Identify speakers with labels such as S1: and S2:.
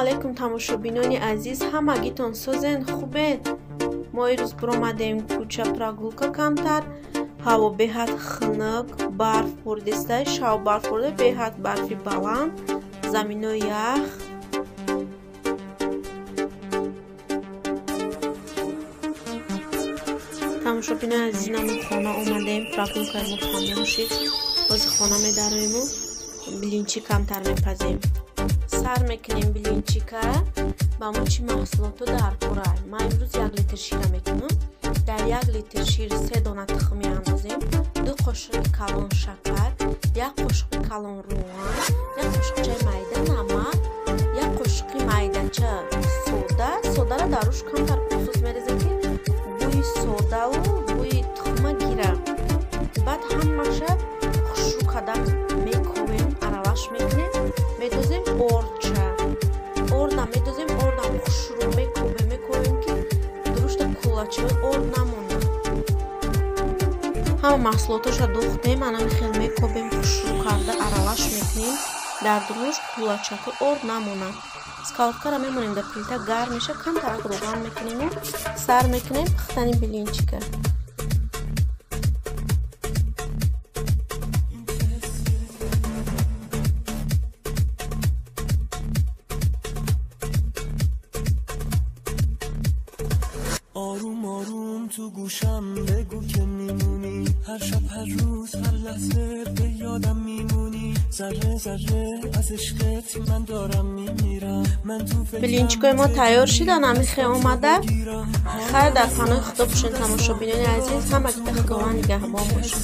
S1: Алейкум, тамошобинони азиз, ҳамагитон созен, хубен? Мо ирӯз биромадем кӯча прогулка камтар. Ҳаво беҳад хунук, барф боридиста, шав барф борида, беҳад барфи баланд, замино ях. Тамошобинони азиз, намо хона омадем, прогулкаи мо тамом шид. Бози хона медароему, блинчи камтар мепазем. Сар мекунем блинчика. Ба мо чӣ маҳсулото дар кора? Ман имрӯз 1 литр шира мекунам. Дар 1 литр шир 3 дона тухм меандозем, 2 қошуқи калон шакар, 1 қошуқи калон рӯған, 1 қошуқчаи майда намак, 1 қошуқи майдача сода. Содаро дар рӯш камтар уксус мерезем, ки бӯи содаву бӯи тухма гира. Баъд ҳамаша хушрӯ карда мекобем, аралаш мекунем, медозем ордча. Ордам медозем, ордам хушрӯ мекобем, мекобем, ки дурушта куллачаи орд намонад. Ҳама маҳсулоташро духтем, анами хел мекобем, хушрӯ карда аралаш мекунем, дар дуруш куллачаки орд намонад. Сковородкаро мемонем дар плита, гарм меша, камтарак рӯған мекунему сар мекунем пухтани блинчика.
S2: آروم آروم تو گوشم بگو که میمونی، هر شب هر روز هر لحظه به یادم میمونی، ذره ذره از عشقت من دارم میمیرم. من تو فکرم
S1: блинчикои мо тайёр шидан, ҳамихе омада. Хайр, дар паноҳи Худо бошед, тамошобинони азиз, ҳамагита Худованд нигаҳбон бошад.